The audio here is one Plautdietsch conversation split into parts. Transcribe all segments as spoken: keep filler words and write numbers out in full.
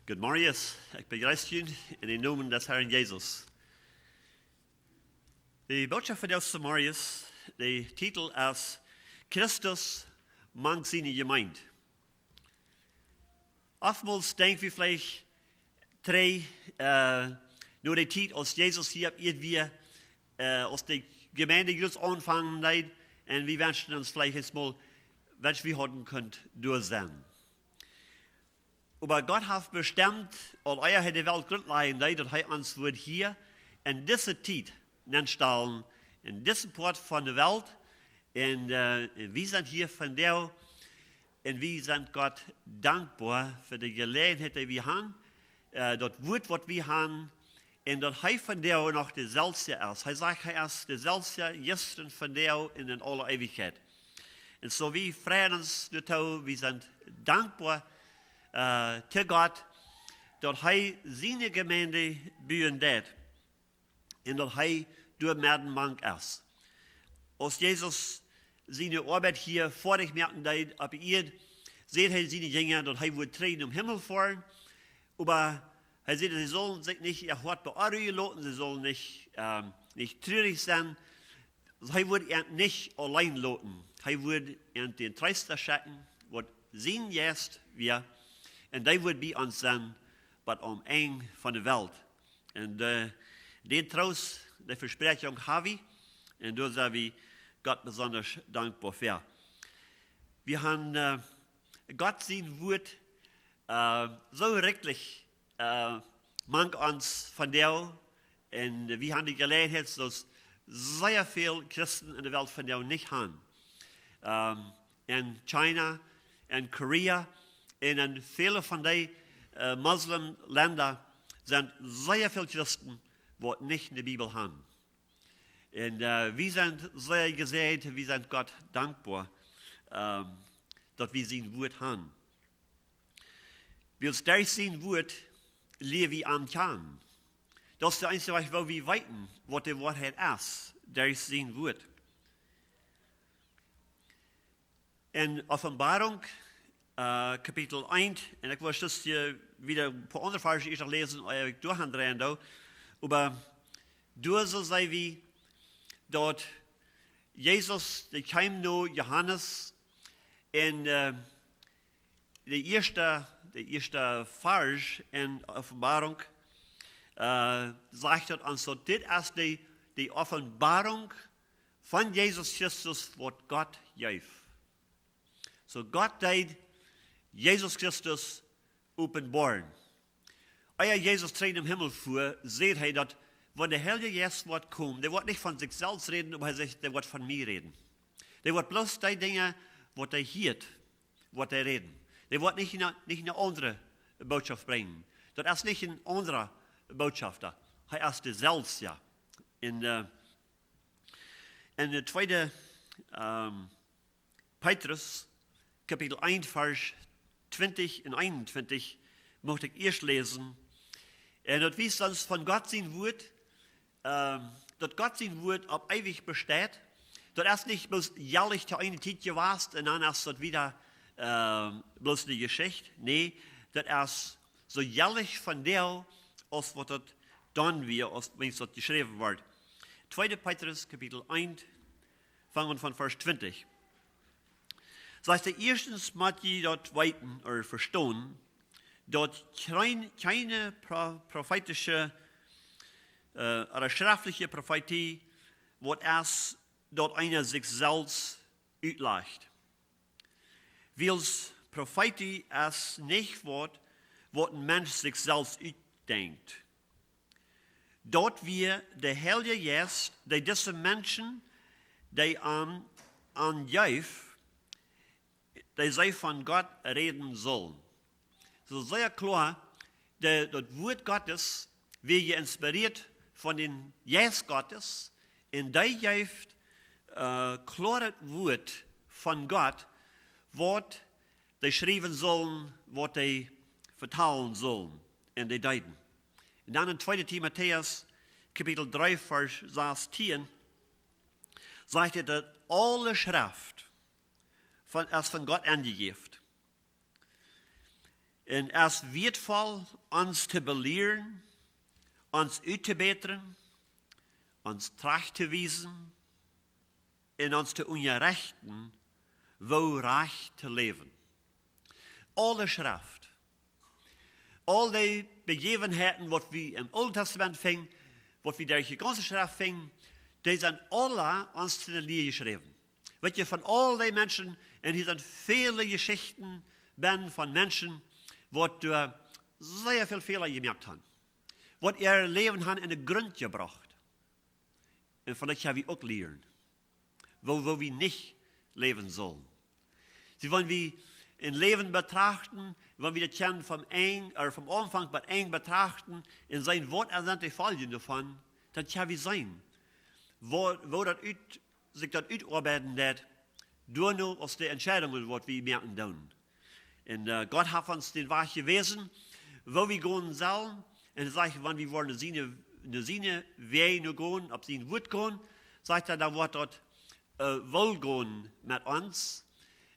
Good morning. Ekj bejreess junt en dän Nomen des Herrn Jesus. De Bootschoft fa disen Morjen, de Titel es Christus mank siene Jemeent. Oftmols denkj wie veleicht trigj, äh, no de Tiet aus Jesus hia opp Ieed wia, äh, aus de Jemeent jrod aunfangen deed, un wie wenschten ons veleicht eemol, wan wie hauden kunt doa sennen. Oba Gott haft bestemt, aul ea hee de Welt grunt lajen deed, daut hee ons wudd hia en dise Tiet nenstalen, en disen Poat von de Welt. Un, äh, un wie sent hia vondoag, un wie sent Gott dankboa fa de Jeläajenheit, dee wie haben, äh, daut Wuat, waut wie haben, un daut hee vondoag noch deselwja es. Hee sajcht, hee es deselwja jistren, vondoag un en aule Eewichkjeit. Un soo wie freien ons doatoo, wie sent dankboa, äh, to Gott, daut hee siene Jemeent buen deed un daut hee doa medden mank es. Aus Jesus siene Oabeit hia foadich moaken deed opp Ieed, säd hee siene Jinja, daut hee wudd trigj nom Himmel foaren, oba hee säd, see sullen sikj nich äa Hoat beonrujen loten, see sullen nich, ähm, nich trurich sennen. Hee wudd an nich auleen loten. Hee wudd an dän Treesta schekjen, waut sien Jeist wia, un dee wudd bie an sennen, bat aum Enj von de Welt. Un, äh, dän Troost, dee Vespräakjunk hab wie, un doa sent wie Gott besonda dankboa fa. Wie haben, äh, Gott sien Wuat, äh, soo rikjlich, äh, mank ons vondoag, un wie haben de Jeläajenheit, soo aus sea väl Christen en de Welt vondoag nich haben. Ähm, en China, en Korea, un en väle von de, äh, Muslimlenda sent sea väl Christen, waut nich de Bibel haben. Un, äh, wie sent sea jesäajent, wie sent Gott dankboa, ähm, daut wie sien Wuat haben. Wiels derch sien Wuat lia wie am kjanen. Daut es de eensje Wajch, woo wie weeten, waut de Woarheit es, derch sien Wuat. En Openboarunk, äh, Kapitel eent, un ekj well daut hia wada een poa aundre Varsch ieescht läsen, ea ekj doa aundreien doo. Oba doa soo seen wie, daut Jesus, dee kjeem no Johanes, un, äh, de ieeschte, de ieeschte Varsch en Openboarunk, äh, sajcht daut ons, daut dit es de, de Openboarunk von Jesus Christus, waut Gott jeef. Soo Gott deed Jesus Christus openboaren. Ea Jesus trigj nom Himmel fua, säd hee daut, wan de Heilje Jeist woat komen, dee woat nich von sikj selfst räden, oba hee sajcht, dee woat von mie räden. Dee woat bloos dee Dinja, waut hee hieet, woat hee räden. Dee woat nich ne, nich ne aundre Bootschoft brinjen. Daut es nich een aundra Bootschofta. Hee es deselwja. En, äh, en de tweede, ähm, Petrus, Kapitel eent, Varsch twintich un eenuntwintich, mucht ekj ieescht läsen. Un daut wiest ons von Gott sien Wuat, ähm, daut Gott sien Wuat opp eewich besteit. Daut es nich bloos jellich to eene Tiet jewast un dan es daut wada, ähm, bloos ne Jeschicht. Nä, daut es soo jellich vondoag aus waut daut dan wia, aus wan daut jeschräwen wort. Tweede Petrus, Kapitel eent, fangen von Varsch twintich. Sajcht hee: Ieeschtens mott jie daut weeten ooda vestonen, daut kjeen-, kjeene pro-, profeetische, äh, ooda schreftliche Profeetie, waut es, daut eena sikj selfst utlajcht. Wiels Profeetie es nich waut, waut een Mensch sikj selfst utdenkjt. Daut wia de Heilje Jeist, dee dise Menschen, dee am aunjeef, dee see von Gott räden sullen. Soo sea kloa, de, daut Wuat Gottes wia jeinspirieet von dän Jeist Gottes, un dee jeef, äh, kloaret Wuat von Gott, waut dee schriewen sullen, waut dee vetalen sullen, un dee deeden. Un dan en tweede Timotäus, Kapitel dree, Varsch sastieen, sajcht hee, daut aule Schreft von, es von Gott aunjejäft. Un es wieetvoll, ons to belieren, ons uttobätren, ons trajcht to wiesen un ons to unjarechten, woo rajcht to läwen. Aule Schreft, aul dee Bejäwenheiten, waut wie em Oolen Testament finjen, waut wie derch de gaunze Schreft finjen, dee sent aula ons to de Lia jeschräwen. Weet jie, von aul dee Menschen, un hia sent väle Jeschichten bennen von Menschen, waut doa sea väl Fäla jemoakt haben, waut äa Läwen haben en de Grunt jebrocht. Un von daut kjenn wie uk lieren, woo, woo wie nich läwen sellen. See, wan wie een Läwen betrachten, wan wie daut kjennen vom Enj, ooda vom Aunfank bat Enj betrachten, un seenen, waut sent de Foljen doavon, dan kjenn wie seenen, woo, woo daut ut, sikj daut utoabeiden deit, derch nu aus de Entscheidungen, waut wie moaken doonen. Un, äh, Gott haft ons dän Wajch jewäsen, woo wie gonen sellen. Un hee sajcht, wan wie woaren no siene, no siene Wäaj nu gonen, opp sien Wuat gonen, sajcht hee, dan woat daut, äh, woll gonen met ons.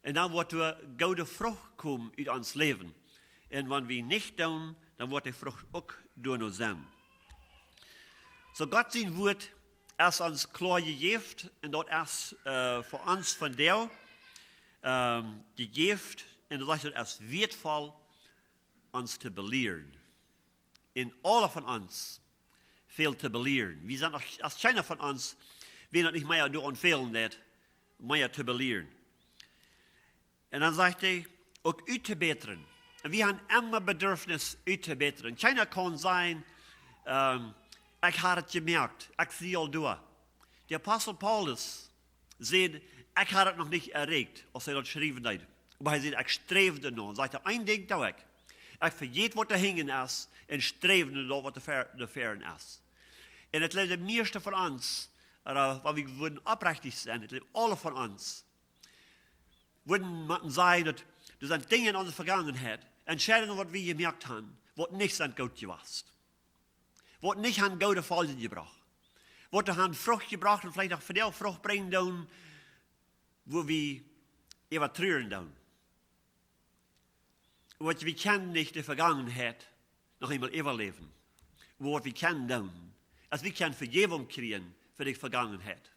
Un dan woat doa goode Frucht komen ut ons Läwen. Un wan wie nich doonen, dan woat de Frucht uk doano sennen. Soo, Gott sien Wuat es ons kloa jejäft, un daut es, äh, fa ons vondoag, ähm, jejäft, un daut sajcht, daut es wieetvoll, ons to belieren. Un aule von ons fält to belieren. Wie sent noch, aus kjeena von ons, wie noch nich mea doaraun fälen deit, mea to belieren. Un dan sajcht hee, uk uttobätren. Un wie haben emma Bedurfnis uttobätren. Kjeena kaun sajen, ähm, ekj hab et jemoakt, ekj sie aul doa. De Apostel Paulus säd, ekj hab et noch nich erreicht, aus hee daut schriewen deed. Oba hee säd, ekj sträw doano. Un sajcht hee, een Dinkj doo ekj. Ekj vejät, waut doa hinjen es, un sträw no daut, waut doa ver-, doa väaren es. Un ekj jleew, de mieeschte von ons, ooda wan wie wudden oprechtich sennen, ekj jleew, aule von ons, wudden motten sajen, daut doa sent Dinja en onse Vegangenheit, Entscheidungen, waut wie jemoakt haben, waut nich sent goot jewast, waut nich haben goode Foljen jebrocht, waut doa haben Frucht jebrocht un veleicht noch vondoag Frucht brinjen doonen, wua wie äwa truren doonen. Oba wie kjennen nich de Vegangenheit noch eemol äwaläwen. Oba waut wie kjennen doonen, es wie kjennen Vejäwunk kjrieen fa de Vegangenheit.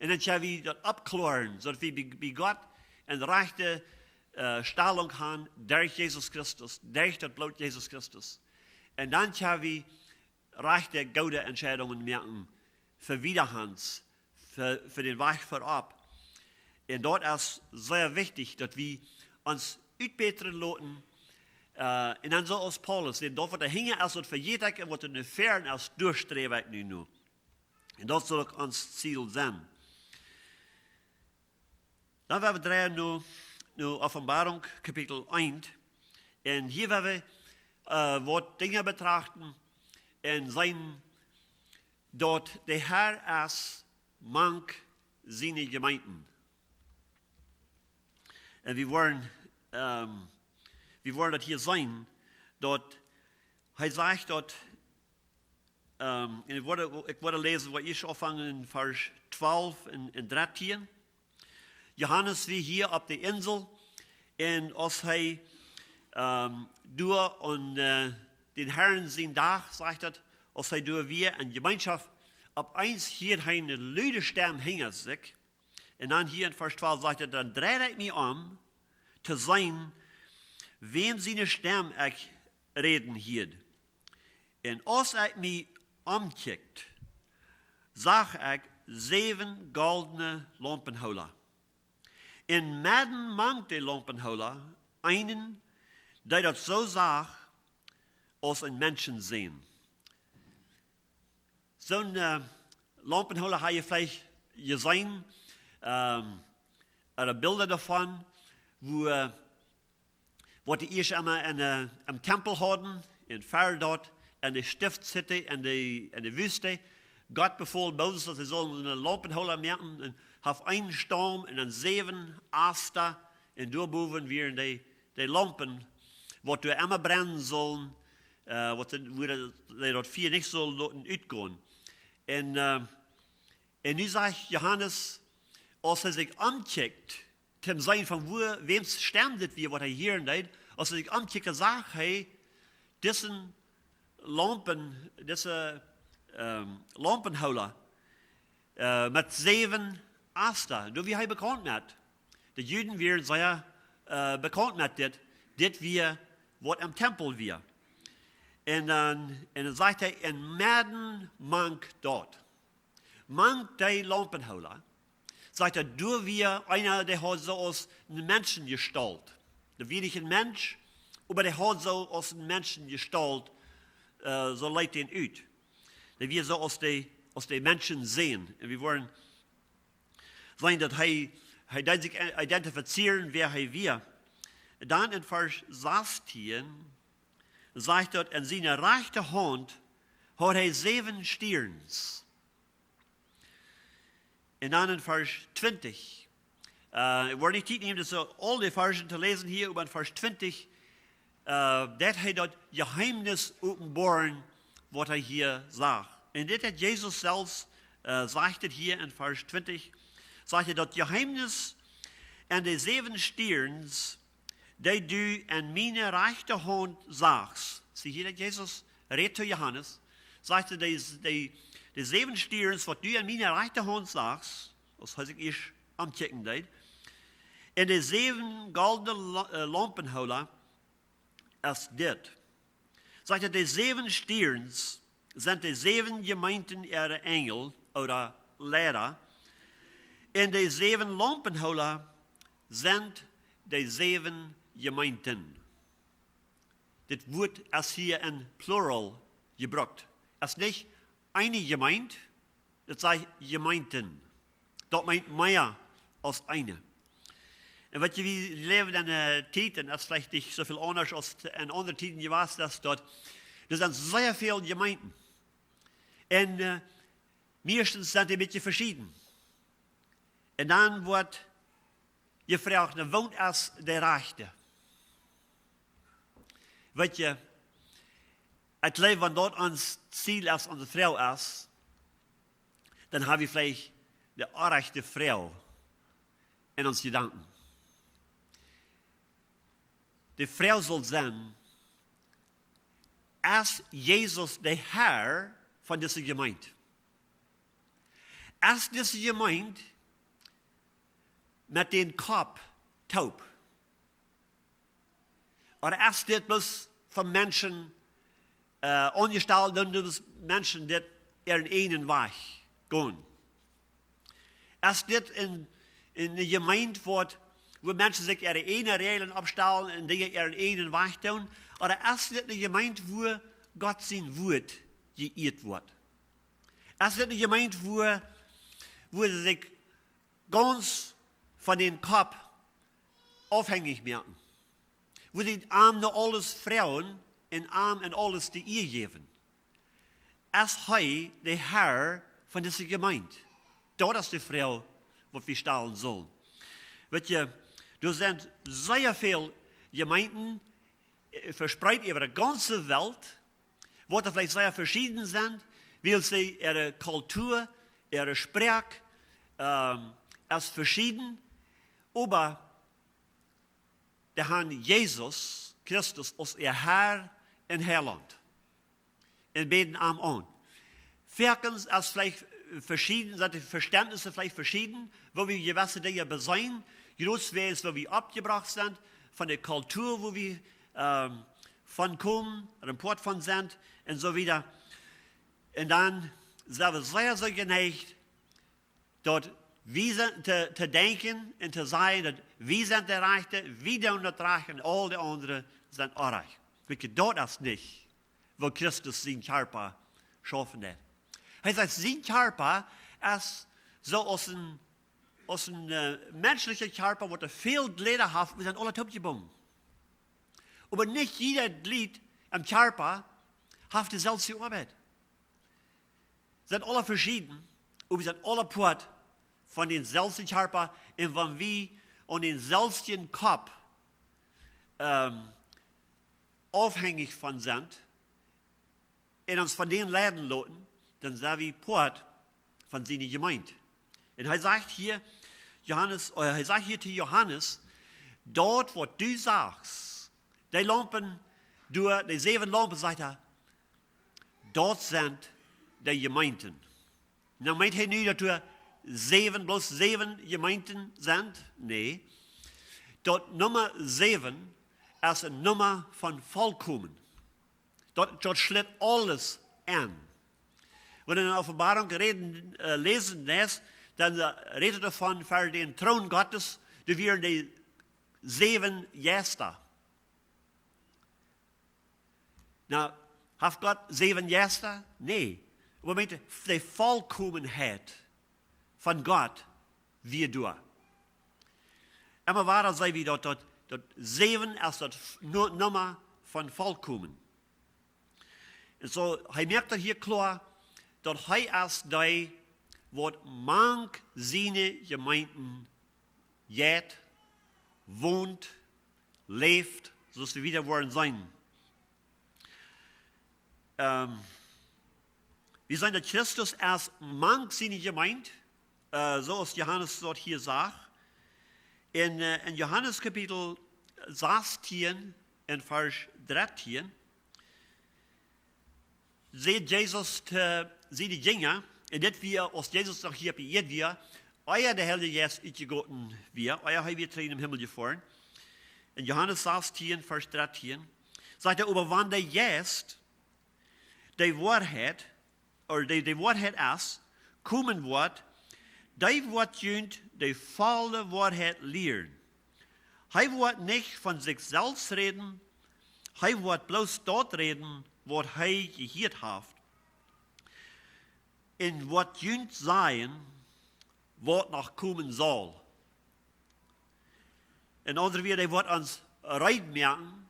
Un dan kjenn wie daut aufkloaren, soo daut wie bie, bie Gott eene rajchte, äh, Stalunk haben, derch Jesus Christus, derch daut Bloot Jesus Christus. Un dan kjenn wie rajchte, goode Entscheidungen moaken fa wieda Haunt, fa, fa dän Wajch verop. Un daut es sea wichtich, daut wie ons utbätren loten. Äh, un dan soo aus Paulus, dän daut, waut doa hinjen es, daut vejät ekj, un waut doa no väaren es, doa sträw ekj nu no. Un daut saul uk ons Ziel sennen. Dan woa wie dreien no, no Openboarunk, Kapitel eent. Un hia woa wie, äh, waut Dinja betrachten un seenen, daut de Herr es mank siene Jemeenten. Un wie woaren, ähm, wie woaren daut hia seenen, daut hee sajcht daut, ähm, un ekj woa, ekj woa läsen, waut ieescht aunfangen en Varsch twalf un, un dartieen. Johanes wia hia opp de Insel, un aus hee, ähm, doa aun, äh, dän Herrn sien Dach, sajcht daut, aus hee doa wia en Jemeenschoft, opp eemol hieed hee eene lude Stemm hinja sikj. Un dan hia en Varsch twalf sajcht hee, dan dreid ekj mie om, to seenen, wäm siene Stemm ekj räden hieed. Un aus ekj mie omkjikjt, sach ekj säwen goldne Laumpenhoola. Un medden mank de Laumpenhoola eenen, dee daut soo sach aus een Menschensän. Soon, äh, Laumpenhoola hab jie veleicht jeseenen, ähm, ooda Bilda doavon, wua, äh, waut dee ieescht emol en, äh, em Tempel hauden, en Ferdot, en de Stiftshitte, en de, en de Wüste. Gott befool Moses, daut see sullen een Laumpenhoola moaken, un haud eenen Staum un dan säwen Asta, un doa bowen wieren dee, dee Laumpen, waut doa emma brennen sullen, äh, waut see, wua dee daut Fia nich sull loten utgonen. Un, äh, un nu sajcht Johanes, aus hee sikj omkjikjt, toom seenen von wua, wäms Stemm dit wia, waut hee hieren deed, Aus hee sikj omkjikjt, sach hee disen Laumpen, disen, ähm, Laumpenhoola, äh, met säwen Asta. Doa wia hee bekaunt met. De Juden wieren sea, äh, bekaunt met dit. Dit wia waut em Tempel wia. Un dan, un dan sajcht hee, en medden mank daut, mank dee Laumpenhoola, sajcht hee, doa wia eena, dee haud soo aus eene Menschenjestault. Dee wia nich een Mensch, oba dee haud soo aus eene Menschenjestault, äh, soo leet dee ut. Dee wia soo aus dee, aus dee Menschen seenen. Un wie woaren seenen, daut hee, hee deed sikj identifizieren, wäa hee wia. Dan en Varsch sastieen sajcht daut, en siene rajchte Haunt haud hee säwen Stierns. Un dan en Varsch twintich. Äh, ekj woa nich Tiet nämen, daut soo aul dee Varschen to läsen hia, oba en Varsch twintich, äh, deit hee daut Jeheemnis openboaren, waut hee hia sach. Un dit haft Jesus selfst, äh, sajcht et hia en Varsch twintich, sajcht hee, daut Jeheemnis en de säwen Stierns, dee du en miene rajchte Haunt sachst. See hia, daut Jesus rät to Johanes, sajcht hee, dee, dee, de säwen Stierns, waut du en miene rajchte Haunt sachst, aus hee sikj ieescht omkjikjen deed, un de säwen goldne La-, äh, Laumpenhoola, es dit. Sajcht hee, de säwen Stierns sent de säwen Jemeenten äare Enjel ooda Leida, un de säwen Laumpenhoola sent de säwen Jemeenten. Dit Wuat es hia en Plural jebrukt. Es nich eene Jemeent, daut sent Jemeenten. Daut meent mea aus eene. Un weet jie, wie läwen en eene Tiet, un daut es veleicht nich soo väl aundasch aus en aundre Tieden jewast es, daut doa sent sea väl Jemeenten. Un, äh, meistens sent dee een bät veschieden. Un dan woat jefroacht, nu, waut es de rajchte? Weet jie, ekj jleew, wan daut ons Ziel es, onse Froag es, dan hab wie veleicht de orrajchte Froag en onse Jedanken. De Froag saul sennen: Es Jesus de Herr von dise Jemeent? Es dise Jemeent met dän Kopp toop? Ooda es dit bloos von Menschen, äh, aunjestalt, dan bloos Menschen, dee äaren eenen Wajch gonen? Es dit eene, eene Jemeent, wua, wua Menschen sikj äare eejne Räajlen oppstalen un Dinja äaren eenen Wajch doonen? Ooda es dit eene Jemeent, wua Gott sien Wuat jeieet woat? Es dit eene Jemeent, wua, wua see sikj gaunz von dän Kopp aufhenjich moaken? Wua see am no aules froagen un am en aules de Ea jäwen? Es hee de Herr von dise Jemeent? Daut es de Froag, waut wie stalen sellen. Weet jie, doa sent sea väl Jemeenten, äh, vespreet äwa de gaunze Welt, waut veleicht sea veschieden sent, wiels see äare Kultua, äare Sproak, ähm, es veschieden, oba dee han Jesus Christus aus äa Herr un Heilaunt un bäden am aun. Foakens es veleicht veschieden, sent de Veständnisse veleicht veschieden, woo wie jewesse Dinja beseenen, jrod wäajen woo wie oppjebrocht sent, von de Kultua, wua wie, ähm, von komen, ooda een Poat von sent, un soo wieda. Un dan sent wie sea, sea jeneicht, daut wie sent to, to denkjen un to sajen, daut wie sent de Rajchte, wie doonen daut rajcht un aul de aundre sent orrajcht. Weet jie, daut es nich, woo Christus sien Kjarpa schaufen deed. Hee sajcht, sien Kjarpa es soo aus een, aus een, äh, menschlicha Kjarpa, waut väl Jleeda haft, wie sent aula toopjebungen. Oba nich jieda Jlid em Kjarpa haft deselwje Oabeit. Sent aula veschieden, oba sent aula Poat von dänselwjen Kjarpa. Un wan wie aun dänselwjen Kopp, ähm, aufhenjich von sent un ons von dän leiden loten, dan sent wie Poat von siene Jemeent. Un hee sajcht hia, Johanes, äh, hee sajcht hia to Johanes: Daut, waut du sachst, De Laumpen, doa, de säwen Laumpen, sajcht hee, daut sent de Jemeenten. Nu meent hee nu, daut doa säwen, bloos säwen Jemeenten sent? Nä. Daut Numma säwen es een Numma von volkomen. Daut, daut schlitt aules aun. Wan wie en Openboarunk räden, äh, läsen, läsen, dan, äh, rät et doavon, ver dän Troon Gottes, doa wieren de säwen Jeista. Nu, haft Gott säwen Jeista? Nä. Oba meent, de Volkomenheit von Gott wia doa. Emma wada saj wie daut, daut, daut säwen es daut Nu-, Numma von volkomen. Un soo, hee moakt daut hia kloa, daut hee es dee, waut mank siene Jemeenten jeit, wont, läft, soo aus wie wieda woaren seenen. Ähm, wie seenen daut Christus es mank siene Jemeent, äh, soo aus Johanes daut hia sajcht. En, äh, en Johanes Kapitel sastieen, en Varsch drettieen, sajcht Jesus to siene Jinja, un dit wia, aus Jesus noch hia opp de Ieed wia, ea de Heilje Jeist utjegoten wia, ea hee wia trigj em Himmel jefoaren. En Johanes sastieen, Varsch drettieen, sajcht hee: "Oba wan de Jeist, de Woarheit, ooda de, de Woarheit es, komen woat, dee woat junt de volle Woarheit lieren. Hee woat nich von sikj selfst räden, hee woat bloos daut räden, waut hee jehieet haft, un woat junt sajen, waut noch komen saul." En aundre Wieed, hee woat ons reed moaken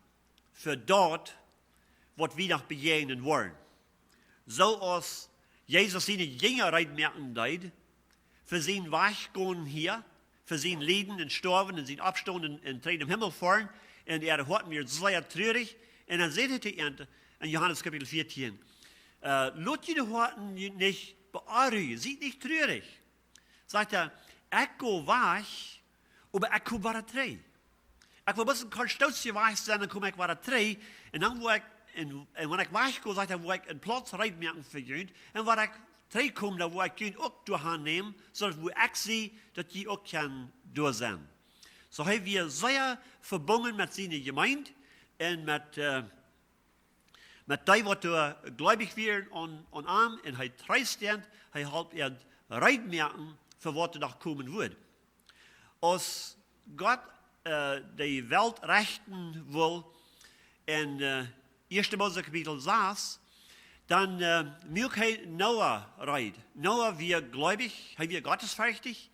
fa daut, waut wie noch bejäajnen woaren. Soo aus Jesus siene Jinja reed moaken deed, fa sien Wajchgonen hia, fa sien Lieden un Stoawen un sien Oppstonen un, un trigj em Himmel foaren. Un äa Hoat wia sea trurich. Un dan sajcht hee to an en Johanes Kapitel vieetieen, äh, "Lot june Hoaten nich beonrujen, siet nich trurich." Sajcht hee: "Ekj go wajch, oba ekj kom wada trigj. Ekj woa bloos een kort Stootje wajch sennen, dan kom ekj wada trigj. Un dan woa ekj, un, un wan ekj wajch go," sajcht hee, "woa ekj een Plauz reed moaken fa junt. Un wan ekj trigj kom, dan woa ekj junt uk doahan nämen, soo daut wua ekj sie, daut jie uk kjennen doa sennen." Soo, hee wia sea vebungen met siene Jemeent un met, äh, met dee, waut doa gleewich wieren aun, aun am, un hee treest an, hee holp an reed moaken fa waut doa noch komen wudd. Aus Gott, äh, de Welt rechten wull, en, äh, Ieeschte Mose Kapitel sas, dan, äh, muak hee Noah reed. Noah wia gleewich, hee wia gottesferchtich,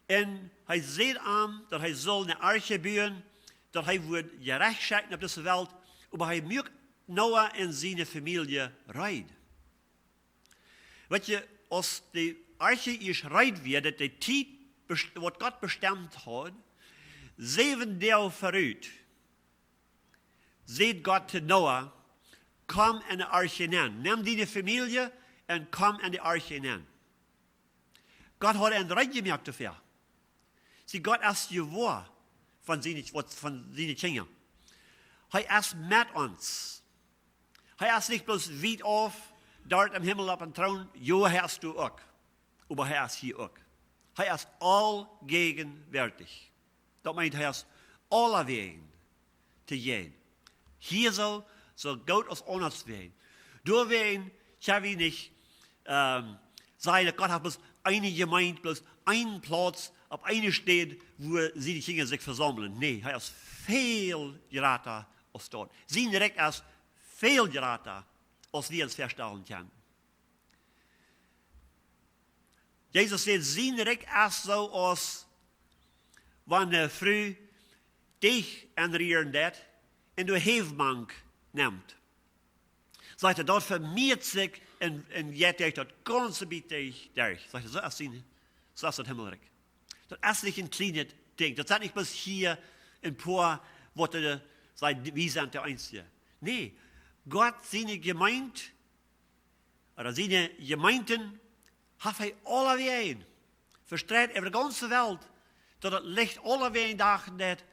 un hee säd am, daut hee sull ne Arche buen, daut hee wudd Jerecht schekjen opp dise Welt, oba hee muak Noah un siene Famielje reed. Weet jie, aus de Arche ieescht reed wia, daut de Tiet, best-, waut Gott bestemt haud, säwen Doag verut, säd Gott to Noah: "Komm en de Arche nenn. Nemm diene Famielje un komm en de Arche nenn." Gott haud an reed jemoakt doafäa. See, Gott es jewoa von siene, waut von siene Kjinja. Hee es met ons. Hee es nich bloos wiet auf, doa em Himmel opp een Troon. Jo, hee es doa uk. Oba hee es hia uk. Hee es aulgegenwärtich. Daut meent, hee es aulawäajen to jäajen. Hia soo, soo goot aus aundasch wäajen. Doawäajen kjenn wie nich, ähm, sajen, daut Gott haft bloos eene Jemeent, bloos eenen Plauz opp eene Städ, wua siene Kjinja sikj vesaumlen. Nä, hee es väl jrata aus daut. Sien Rikj es väl jrata aus wie ons väastalen kjennen. Jesus säd, sien Rikj es soo aus wan ne Fru Deajch aunrieren deit un doa Häw mank nemt. Sajcht hee, daut vemieet sikj un, un jeit derch daut gaunze Bät derch. Sajcht hee, soo es sien, soo es daut Himmelrikj. Daut es nich een kjlienet Dinkj. Daut sent nich bloos hia een poa, waut, äh, sajen, wie sent de eensje. Nä, Gott siene Jemeent, ooda siene Jemeenten, haft hee aulawäajen, vestreit äwa de gaunze Welt, daut daut Licht aulawäajen dagen deit,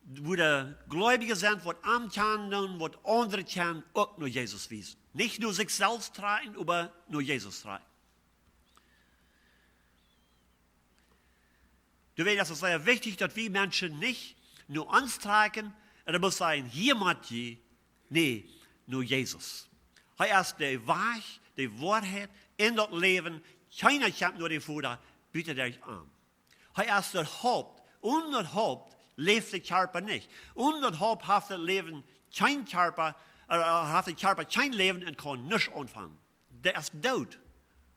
wua de Gleubje sent, waut am kjanen doonen, waut aundre kjanen, uk no Jesus wiesen. Nich no sikj selfst dreien, oba no Jesus dreien. Doawäajen es et sea wichtich, daut wie Menschen nich no ons dreien, un daut mott sennen, hia mott jie, nä, no Jesus. Hee es de Wajch, de Woarheit un daut Läwen. Kjeena kjemt no dän Voda buta derch am. Hee es daut Haupt. Onen daut Haupt läft de Kjarpa nich. Onen daut Haupt haft daut Läwen kjeen Kjarpa, äh, haft de Kjarpa kjeen Läwen un kaun nuscht aunfangen. Dee es doot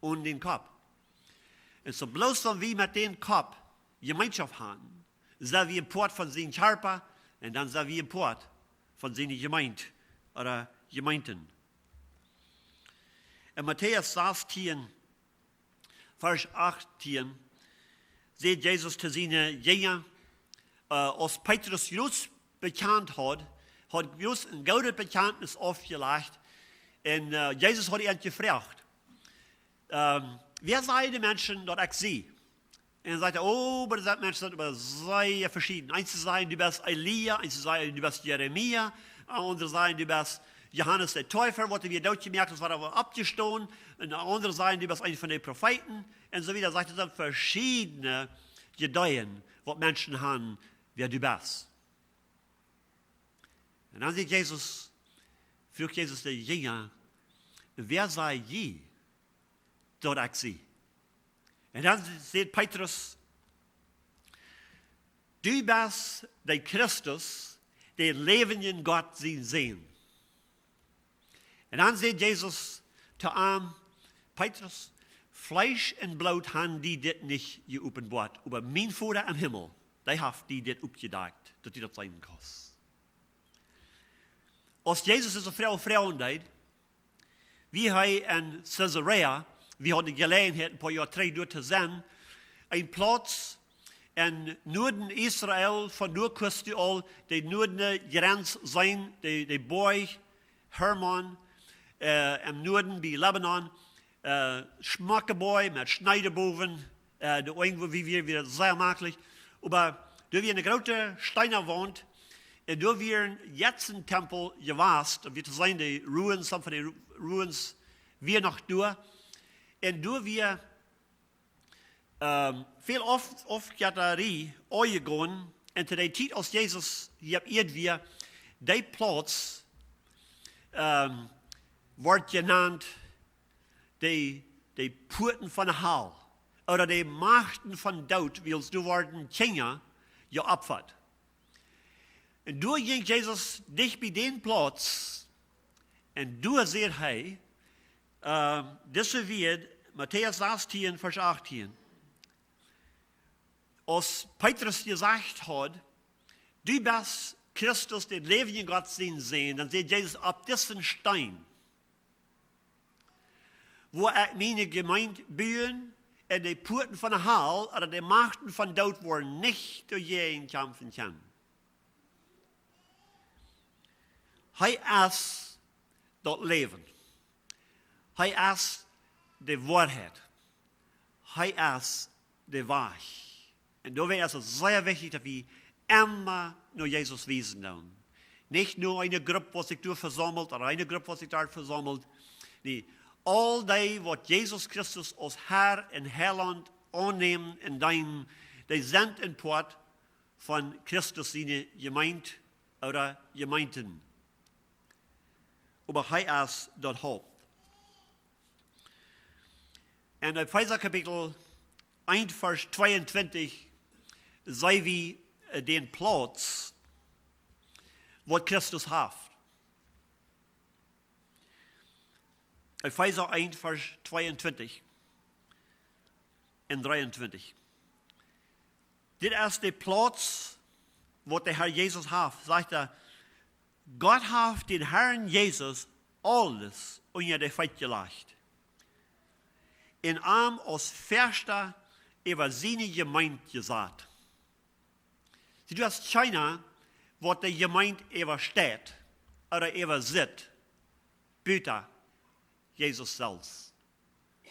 onen dän Kopp. Un soo bloos wan wie met dän Kopp Jemeenschoft haben, sent wie een Poat von sienen Kjarpa un dan sent wie een Poat von siene Jemeent ooda Jemeenten. En Matäus sastieen, Varsch achttieen, sajcht Jesus to siene Jinja, äh, aus Petrus jrods bekjant haud, haud Jesus een goodet Bekjantnis oppjelajcht. Un, äh, Jesus haud am jefroacht, ähm: "Wäa sajen de Menschen, daut ekj sie?" Un dan sajcht hee: "Oh, oba daut sent Menschen, daut sent sea veschieden. Eenje sajen, du best Elia, eenje sajen, du best Jeremia, aundre sajen, du best Johanes de Deepa, waut wia dootjemoakt es, wada oppjestonen. Un aundre sajen, du best eena von de Profeeten." Un soo wieda. Sajcht hee, daut sent veschiedne Ideeen, waut Menschen haben, wäa du best. Un dan sajcht Jesus, fruach Jesus de Jinja: "Wäa saj jie, daut ekj sie?" Un dan sajcht Petrus: "Du best de Christus, de läwendje Gott sien Sän." Un dan sajcht Jesus to am: "Petrus, Fleesch un Bloot haben die dit nich jeopenboat, oba mien Voda em Himmel, dee haft die dit oppjedakjt, daut du daut seenen kaust." Aus Jesus dise Froag froagen deed, wia hee en Caesarea, wie hauden de Jeläajenheit een poa Joa trigj doa to sennen, een Plauz en Nuaden Israel, von doa kaust du aul de nuadne Jrenz seenen, de, de Boajch Hermon, äh, em Nuaden bie Libanon, äh, schmocke Boajch met Schnee doabowen, äh, de Enj, wua wie wieren, wia sea maklich. Oba doa wia eene groote steena Waunt, un doa wia een Jetzentempel jewast, daut wia to seenen, de Ruins, some von de Ru-, Ruins wia noch doa. Un doa wia, ähm, väl Auf-, Aufjettarie aunjegonen. Un to dee Tiet, aus Jesus hia opp Ieed wia, dee Plauz, ähm, wort jenant de, de Puaten von de Hal, ooda de Machten von Doot, wiels doa worden Kjinja jeopfat. Un doa jinkj Jesus dicht bie dän Plauz, un doa säd hee, äh, dise Wieed, Matäus sastieen, Varsch achttieen. Aus Petrus jesajcht haud: "Du best Christus, de läwendje Gott sien Sän", dan sajcht Jesus: "Opp disen Steen woa ekj miene Jemeent buen, un de Puaten von de Hal, ooda de Machten von Doot, woaren nich doajäajen kjamfen kjennen." Hee es daut Läwen. Hee es de Woarheit. Hee es de Wajch. Un doawäajen es et sea wichtich, daut wie emma no Jesus wiesen doonen. Nich no eene Grupp, waut sikj doa vesaumelt, ooda eene Grupp, waut sikj doa vesaumelt. Nä, aul dee, waut Jesus Christus aus Herr un Heilaunt aunnämen un deenen, dee sent een Poat von Christus siene Jemeent ooda Jemeenten. Oba hee es daut Haupt. En Efeesa Kapitel eent, Varsch tweeuntwintich, seenen wie, äh, dän Plauz, waut Christus haft. Efeesa eent, Varsch tweeuntwintich un dreeuntwintich. Dit es de Plauz, waut de Herr Jesus haft, sajcht hee: "Gott haft dän Herrn Jesus aules unja de Feet jelajcht un am aus Väascha äwa siene Jemeent jesat." See, du hast kjeena, waut de Jemeent äwasteit ooda äwasitt, buta Jesus selfst.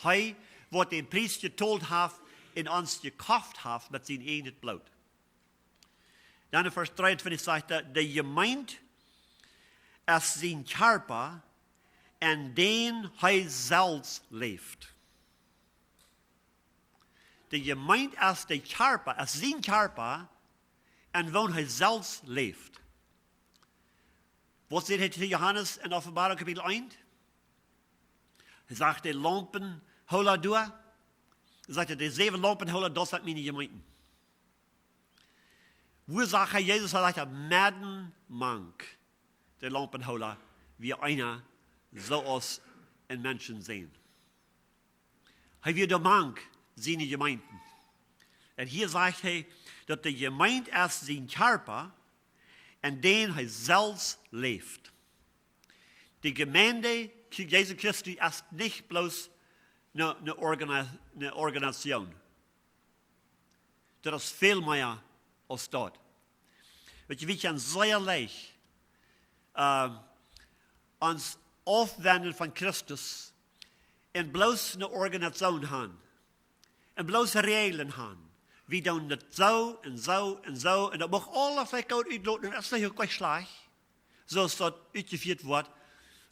Hee, waut dän Pries jetolt haft un ons jekoft haft met sien eejnet Bloot. Dan en Varsch dreeuntwintich sajcht hee: "De Jemeent es sien Kjarpa, en dän hee selfst läft." De Jemeent es de Kjarpa, es sien Kjarpa, en woon hee selfst läft. Waut sajcht hee to Johanes en Openboarunk Kapitel eent? Hee sajcht, de Laumpenhoola doa, hee sajcht, de säwen Laumpenhoola, daut sent miene Jemeenten. Woo sajcht hee, Jesus, hee sajcht, medden mank de Laumpenhoola wia eena, soo aus een Menschensän. Hee wia doa mank siene Jemeenten. Un hia sajcht hee, daut de Jemeent es sien Kjarpa, en dän hee selfst läft. De Jemeent Jesu Christi es nich bloos eene, eene Orga-, eene Organisation. Daut es väl mea aus daut. Weet jie, wie kjennen sea leicht, äh, ons aufwenjen von Christus un bloos eene Organisation han un bloos Räajlen han. Wie doonen daut soo un soo un soo un daut mach aules veleicht goot utloten un daut es veleicht uk nich schlajcht, soo aus daut utjefieet woat.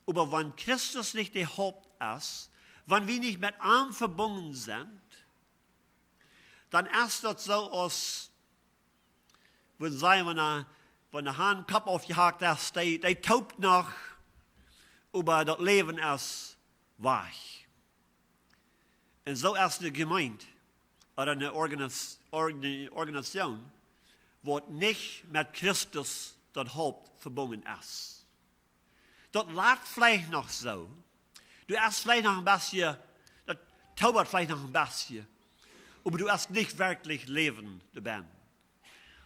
Oba wan Christus nich de Haupt es, wan wie nich met am vebungen sent, dan es daut soo aus, wie sajen, wan de, wan de Hahn Kopp aufjehakt es, dee, dee toopt noch, oba daut Läwen es wajch. Un soo es de Jemeent, ooda eene Organis-, Orga-, Organisation, waut nich met Christus daut Haupt vebungen es. Daut lat veleicht noch soo. Du hast veleicht noch een bät, daut toopt veleicht noch een bät. Oba du hast nich werkjlich Läwen doabennen.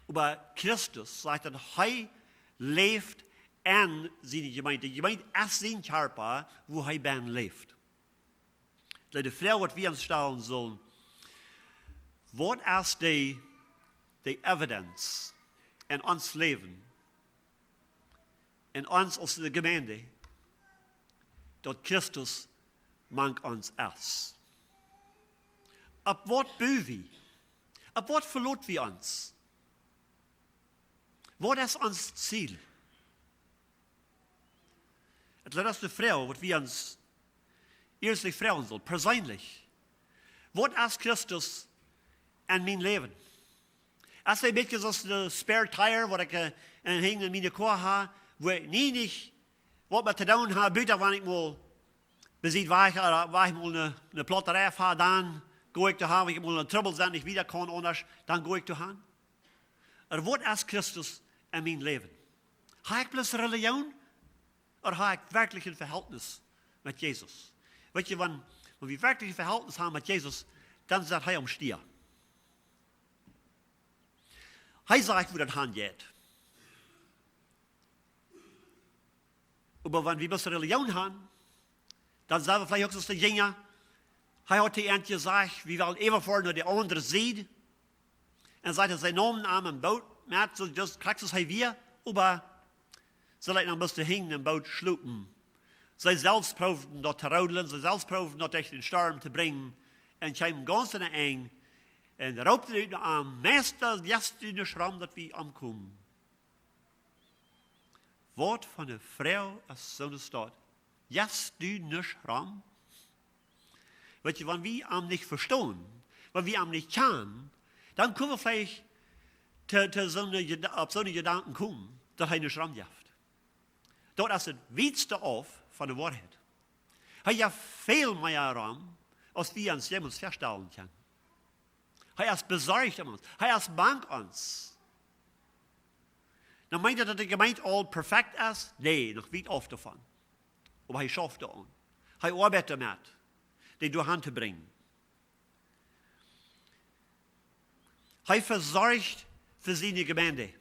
Oba Christus sajcht, daut hee läft en siene Jemeent. De Jemeent es sien Kjarpa, wua hee bennen läft. De Froag, waut wie ons stalen sellen: Waut es de, de evidence en ons Läwen, en ons aus de Jemeent, daut Christus mank ons es? Opp waut bu wie? Opp waut veloot wie ons? Waut es ons Ziel? Daut es de Froag, waut wie ons ieescht froagen sellen, perseenlich. Waut es Christus en mien Läwen? Es hee een bät soo aus de spare tire, waut ekj, äh, en hinjen en miene Koa hab, wua ekj nie nich waut met to doonen hab, buta wan ekj mol besied wajch, ooda wan ekj mol eene, eene Plotterei hab, dan go ekj doa han, wan ekj mol en Trubbel sie, nich wieda kaun aundasch, dan go ekj doa han. Ooda waut es Christus en mien Läwen? Hab ekj bloos Relijoon? Ooda hab ekj werkjlich een Vehältnis met Jesus? Weet jie, wan, wan wie werkjlich een Vehältnis haben met Jesus, dan sat hee aum Stia. Hee sajcht, wua daut han jeit. Oba wan wie bloos Relijoon han, dan sent wie veleicht uk soo aus de Jinja. Hee haud to an jesajcht, wie wellen äwafoaren no de aundre Sied. Un sajcht, see neemen am em Boot met, soo just krakjt soo aus hee wia, oba see leeten am bloos hinjen em Boot schlopen. See selfst proowden daut to rodlen, see selfst proowden daut derch dän Storm to brinjen. Un kjeemen gaunz aun daut Enj un roopten ut no am: "Meista, jefst du nich rom, daut wie omkomen?" Waut fa eene Froag es soo aus daut? Jefst du nich rom? Weet jie, wan wie am nich vestonen, wan wie am nich kjanen, dan kome wie veleicht to, to soone Jeda-, opp soone Jedanken komen, daut hee nich rom jeft. Daut es daut wietste auf von de Woarheit. Hee jeft väl mea rom, aus wie ons jemols väastalen kjennen. Hee es besorcht om ons. Hee es bank om ons. Dan meent daut, daut de Jemeent aul perfekt es? Nä, noch wiet auf doavon. Oba hee schauft doaraun. Hee oabeit doamet, dee doahan to brinjen. Hee vesorcht fa siene Jemeent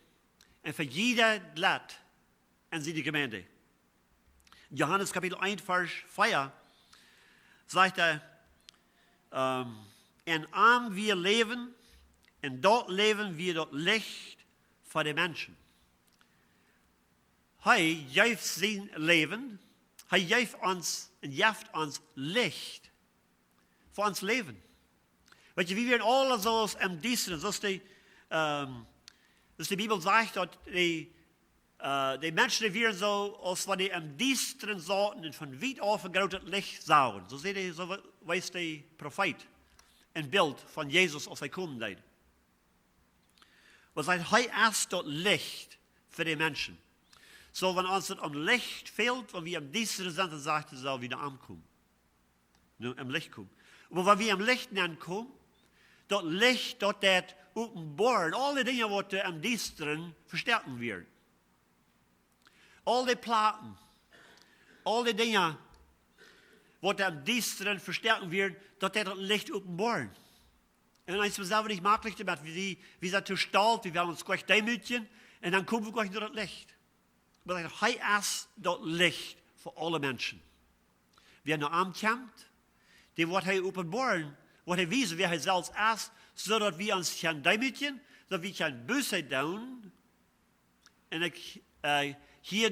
un fa jieda Glied en siene Jemeent. Johanes Kapitel eent, Varsch vea sajcht hee, ähm, "En am wia Läwen, un daut Läwen wia daut Licht fa de Menschen." Hee jeft sien Läwen, hee jeft ons un jeft ons Licht fa ons Läwen. Weet jie, wie wieren aule soo aus em Diestren, soo aus de, ähm, De Bibel sajcht daut de, äh, de Menschen, dee wieren soo aus wan dee em Diestren sauten un von wiet auf een grootet Licht sagen. Soo säd de, soo wiest de Profeet een Bilt von Jesus aus hee komen deed. Waut sajcht, hee es daut Licht fa de Menschen. Soo wan ons daut aum Licht fält, wan wie em Diestren sent, dan sajcht hee, sell wie no am komen. Nu, em Licht komen. Oba wan wie em Licht nenkomen, daut Licht, daut deit openboaren aul de Dinja, waut doa em Diestren vestoaken wieren. Aul de Plonen, aul de Dinja, waut doa em Diestren vestoaken wieren, daut deit daut Licht openboaren. Un eent es selfst nich maklich doamet, wie, wie sent too stolt, wie wellen ons nich deemootjen, un dan komen wie nich no daut Licht. Oba hee es daut Licht fa aule Menschen. Wäa no am kjemt, dee woat hee openboaren, woat hee wiesen, wäa hee selfst es, soo daut wie ons kjennen deemootjen, daut wie kjennen Buße doonen. Un ekj, äh, hia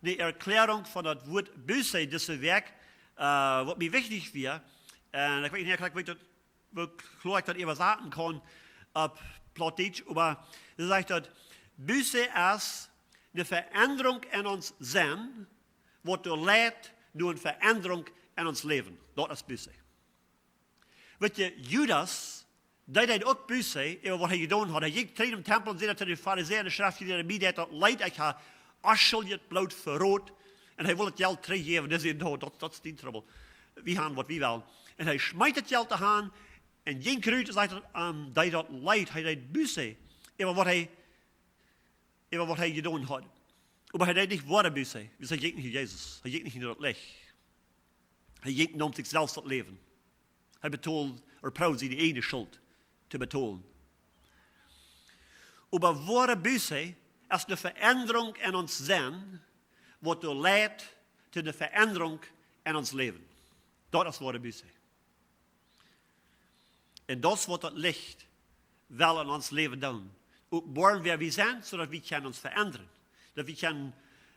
eene Erkjläarunk von daut Wuat Buße dise Wäakj, äh, waut mie wichtich wia. Un ekj weet nich, ekj weet daut, woo kloa ekj daut äwasaten kaun opp Plautdietsch, oba doa sajcht daut, Buße es eene Veendrunk en ons Senn, waut doa leit no eene Veendrunk en ons Läwen. Daut es Buße. Weet jie, Judas, dee deed uk Buße äwa waut hee jedonen haud. Hee jinkj trigj em Tempel un säd to de Farisäa un de Schreftjelieede: Mie deit daut leet, ekj hab onschuldjet Bloot veroden. Un hee wull daut Jelt trigjjäwen. Dee säden: No, daut, daut es dien Trubbel. Wie haben waut wie wellen. Un hee schmeet daut Jelt doa han un jinkj rut un säd daut, ähm, dee daut leet. Hee deed Buße äwa waut hee, äwa waut hee jedonen haud. Oba hee deed nich woare Buße, wiels hee jinkj nich no Jesus. Hee jinkj nich no daut Licht. Hee jinkj, neem sikj selfst daut Läwen. Hee betold, ooda proowd siene ieejne Schult to betolen. Oba woare Buße es eene Veendrunk en ons Senn, waut doa leit to eene Veendrunk en ons Läwen. Daut es woare Buße. Un daut es waut daut Licht well en ons Läwen doonen. Openboaren, wäa wie sent, soo daut wie kjennen ons veendren. Daut wie kjennen,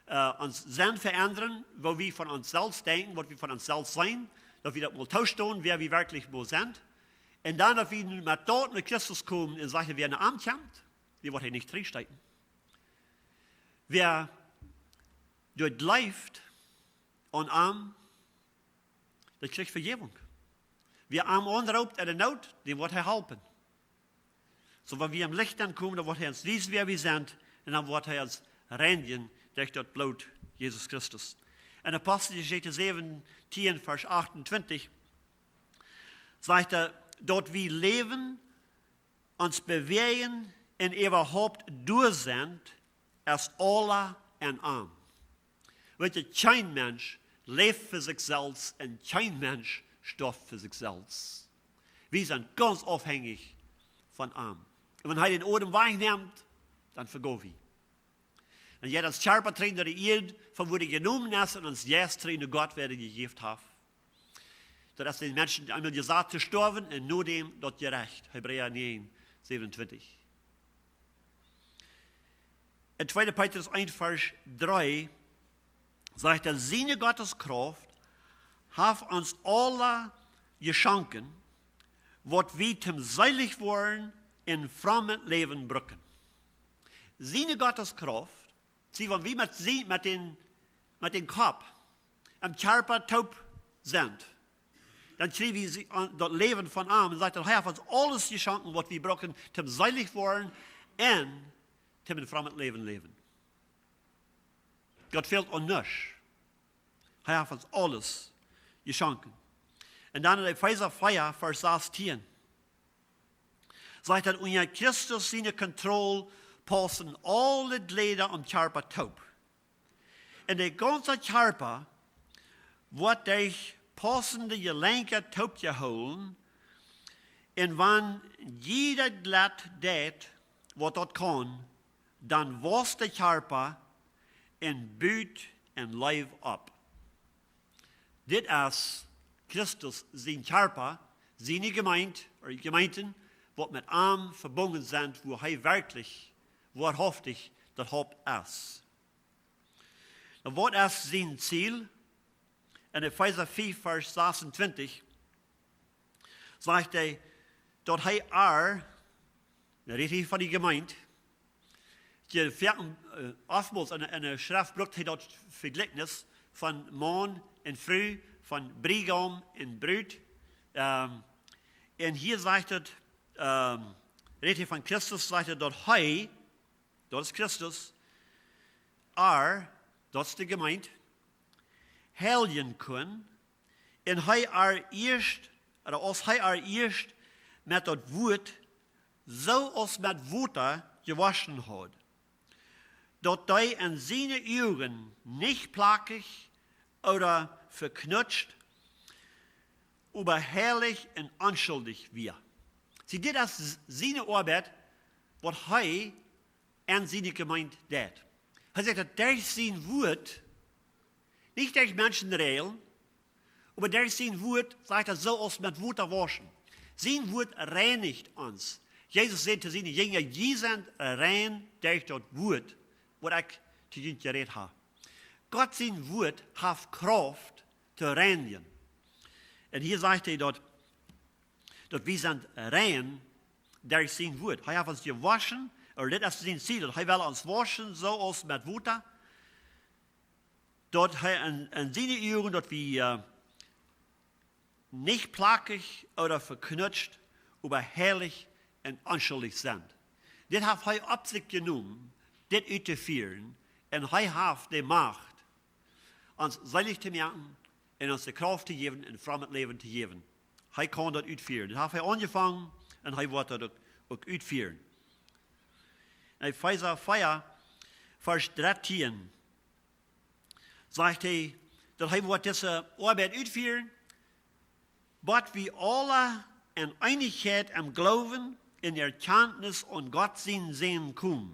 äh, ons Senn veendren, woo wie von ons selfst denkjen, waut wie von ons selfst seenen, daut wie daut mol toostonen, wäa wie werkjlich mol sent. Un dan, daut wie nu met daut no Christus komen un sajen, wäa no am kjemt, dee woat hee nich trigjsteeten. Wäa doa jleeft aun am, dee kjricht Vejäwunk. Wäa am aunroopt en de Noot, dän woat hee halpen. Soo, wan wie em Licht aunkomen, dan woat hee ons wiesen, wäa wie sent, un dan woat hee ons reinjen derch daut Bloot Jesus Christus. En Aposteljeschicht säwentieen, Varsch achtuntwintich, sajcht hee, daut wie läwen, ons bewäajen un äwahaupt doa sent, es aules en am. Weet jie, kjeen Mensch läft fa sikj selfst un kjeen Mensch stoaft fa sikj selfst. Wie sent gaunz aufhenjich von am. Un wan hee dän Odem wajchnemt, dan vegonen wie. Un jie aus Kjarpa trigj no de Ieed, von wua hee jenomen es, un ons Jeist trigj no Gott, wäa dän jejäft haft. Daut es dän Menschen eemol jesajcht to stoawen un nodäm daut Jerecht. Hebräa näajen, säwenuntwintich. En tweede Petrus eent, Varsch dree sajcht hee: Siene Gottes Krauft haft ons aules jeschonken, waut wie toom seelich woaren un fromm Läwen brucken. Siene Gottes Krauft, see, wan wie met, see, met dän, met dän Kopp em Kjarpa toop sent, dan kjrie wie see aun daut Läwen von am un sajcht, daut hee haft ons aules jeschonken, waut wie brucken toom seelich woaren un toom een frommet Läwen läwen. Gott fält aun nuscht. Hee haft ons aules jeschonken. Un dan en Efeesa vea, Varsch sastieen, sajcht hee: Unja Christus siene Kontroll paussen aule Jläda aum Kjarpa toop. Un de gaunze Kjarpa woat derch paussende Jelenkja toopjehoolen, un wan jieda Jlett deit, waut daut kaun, dan wausst de Kjarpa un but en Leew opp. Dit es Christus sien Kjarpa, siene Jemeent, ooda Jemeenten, waut met am vebungen sent, wua hee werkjlich, woahaftich daut Haupt es. Nu, waut es sien Ziel? En Efeesa fief, Varsch sasuntwintich, sajcht hee, daut hee ar, nu rät hee von de Jemeent, Je, äh, oftmals en, en de Schreft brukt hee daut Vejlikjnis von Maun un Fru, von Briegaum un Brut. Ähm, un hia sajcht et, ähm, rät hee von Christus, sajcht et, daut hee, daut es Christus, ar, daut es de Jemeent, heiljen kunn, un hee ar ieescht, ooda aus hee ar ieescht met daut Wuat, soo aus met Wota jewoschen haud, daut dee en siene Uagen nich plakjich ooda veknutscht, oba heilich un onschuldich wia. See, dit es siene Oabeit, waut hee en siene Jemeent deed. Hee sajcht daut derch sien Wuat, nich derch Menschen rein, oba derch sien Wuat, sajcht hee, soo aus met Wota woschen. Sien Wuat reinicht ons. Jesus säd to siene Jinja: "Jie sent rein derch daut Wuat, waut ekj to junt jerät hab." Gott sien Wuat haft Krauft to reinjen. Un hia sajcht hee daut, daut wie sent rein derch sien Wuat. Hee haft ons jewoschen, ooda dit es sien Ziel, daut hee well ons woschen, soo aus met Wota, daut hee en, en siene Uagen, daut wie, äh, nich plakjich ooda veknutscht, oba heilich un onschuldich sent. Dit haft hee opp sikj jenomen, dit uttofieren, un hee haft de Macht, ons seelich to moaken un ons de Krauft to jäwen un fromm daut Läwen to jäwen. Hee kaun daut utfieren. Daut haft hee aunjefongen un hee woat daut uk, uk utfieren. En Efeesa vea, Varsch dartieen, sajcht hee, daut hee woat dise Oabeit utfieren, bat wie aula en Eenichkjeit em Gloowen un Erkjantnis aun Gott sienen Sän komen,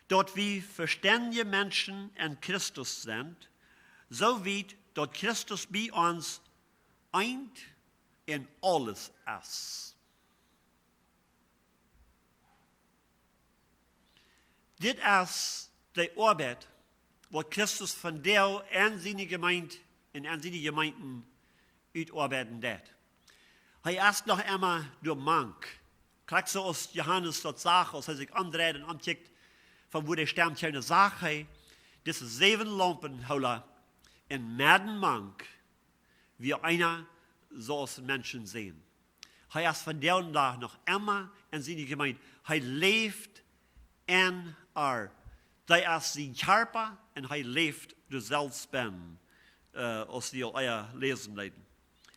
daut wie vestendje Menschen en Christus sent, soo wiet daut Christus bie ons eent en aules es. Dit es de Oabeit, waut Christus vondoag en siene Jemeent un en siene Jemeenten utoabeiden deit. Hee es noch emma doa mank. Krakjt soo aus Johanes daut sach, aus hee sikj omdreid un omkjikjt, von wua de Stemm kjeem, sach hee dise säwen Laumpenhoola, un medden mank wia eena soo aus een Menschensän. Hee es vondoag noch emma en siene Jemeent. Hee läft en ar. Dee es sien Kjarpa un hee läft doa selfst bennen, äh, aus wie aul ea läsen deeden.